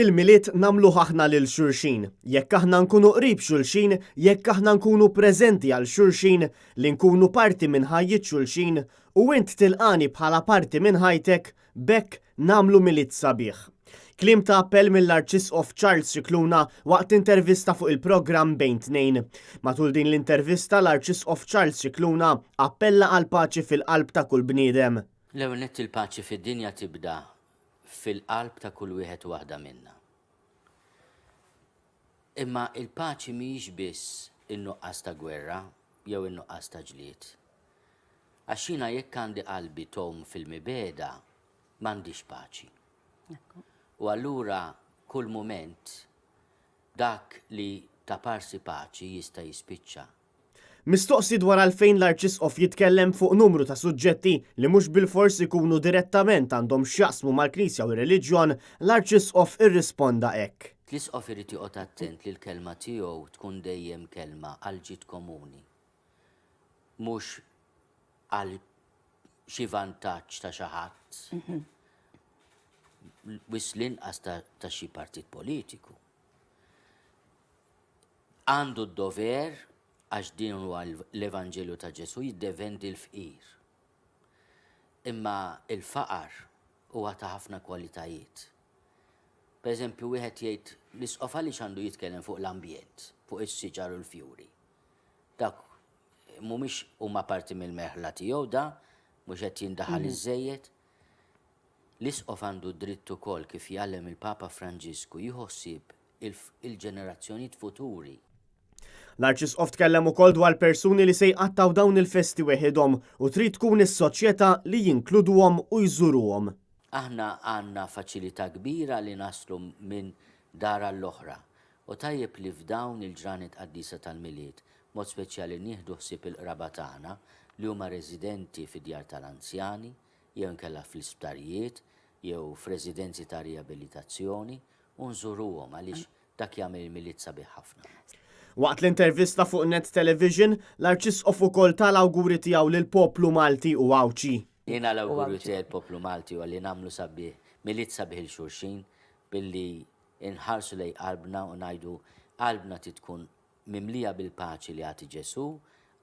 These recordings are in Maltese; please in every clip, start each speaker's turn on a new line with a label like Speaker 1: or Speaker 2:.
Speaker 1: Il-Milied nagħmluh aħna lil xulxin. Jekk aħna nkunu qrib xulxin, jekk aħna nkunu preżenti għal xulxin, li nkunu parti minn ħajjit xulxin, u int tilqani bħala parti minn ħajtek, b'hekk nagħmlu Milied sabiħ. Kliem ta' appell mill-Arċisqof Charles Scicluna waqt intervista fuq il-programm Bejn Tnejn. Matul din l-intervista l-Arċisqof Charles Scicluna appella għall-paċi fil-qalb ta' kull bniedem.
Speaker 2: L-ewwel nett il-paċi fid-dinja tibda fil-qalb ta' kull wieħed u waħda minna. Imma il-paċi mhijiex biss in-nuqqas ta' gwerra jew in-nuqqas ta' ġlied. Għax jiena jekk għandi qalbi tgħum fil-mibegħda, m'għandix paċi. U allura kull mument dak li taparsi paċi jista' jispiċċa.
Speaker 1: Mistoqsi dwar għalfejn l-Arċisqof jitkellem fuq numru ta' suġġetti li mhux bilfors ikunu direttament għandhom x'jaqsmu mal-Knisja u r-reliġjon, l-Arċisqof irrisponda hekk.
Speaker 2: L-Isqof irid joqgħod attent li l-kelma tiegħu tkun dejjem kelma għall-ġid komuni, mhux għal xi vantaġġ ta' xi ħadd, wisq l-inqas ta' xi partit politiku. Għandu d-dover, għax din huwa l-Evanġelju ta' Ġesù, jiddefendi l-fqir. Imma l-faqar huwa ta' ħafna kwalitajiet. Per eżempju, wieħed jgħid l-isqof għaliex għandu jitkellem fuq l-ambjent, fuq is-siġar u l-fjuri. Dak mhumiex huma parti mill-merħla tiegħu da, mhux qed jindaħal mhm. iżejjed. L-isqof għandu dritt ukoll kif jgħallem il-Papa Franġisku jieħu ħsieb il-ġenerazzjonijiet futuri.
Speaker 1: L-Arċisqof tkellem ukoll dwar persuni li se jqattgħu dawn il-festi weħidhom u trid tkun is-soċjetà li jinkluduhom u jżuruhom.
Speaker 2: Aħna għandna faċilità kbira li naslu minn dar għall-oħra u tajjeb li f'dawn il-ġranet qaddisa tal-Milied, b'mod speċjali nieħdu ħsieb il-qraba tagħna li huma residenti fi djar tal-anzjani jew inkella fl-isptarijiet jew f'residenzi ta' riabilitazzjoni u nżuruhom għaliex dak jagħmel il-Milied sabiħ ħafna.
Speaker 1: Waqt l-intervista fuq Net Television, l-Arċisqof ukoll ta l-awguri tiegħu lill-poplu Malti u Għawdxi.
Speaker 2: Jiena l-awgurju tiegħi l-poplu Malti huwa li nagħmlu sabiħ Milied sabiħ 'il xulxin billi nħarsu lejn qalbna u ngħidu qalbna trid tkun mimlija bil-paċi li jagħti Ġesù,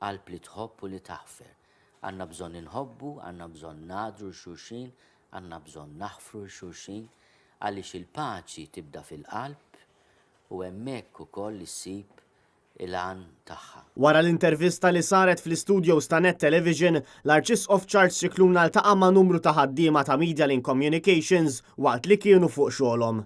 Speaker 2: qalb li tħobb u li taħfer. Għandna bżonn inħobbu, għandna bżonn nagħdru 'l xulxin, għandna bżonn naħfru 'l xulxin, għaliex il-paċi tibda fil-qalb u hemmhekk ukoll issib il-għan tagħha.
Speaker 1: Wara l-intervista li saret fl-istudios ta' Net Television, l-Arċisqof Charles Scicluna ltaqa' ma' numru ta' ħaddiema ta' Medialink Communications waqt li kienu fuq xogħolhom.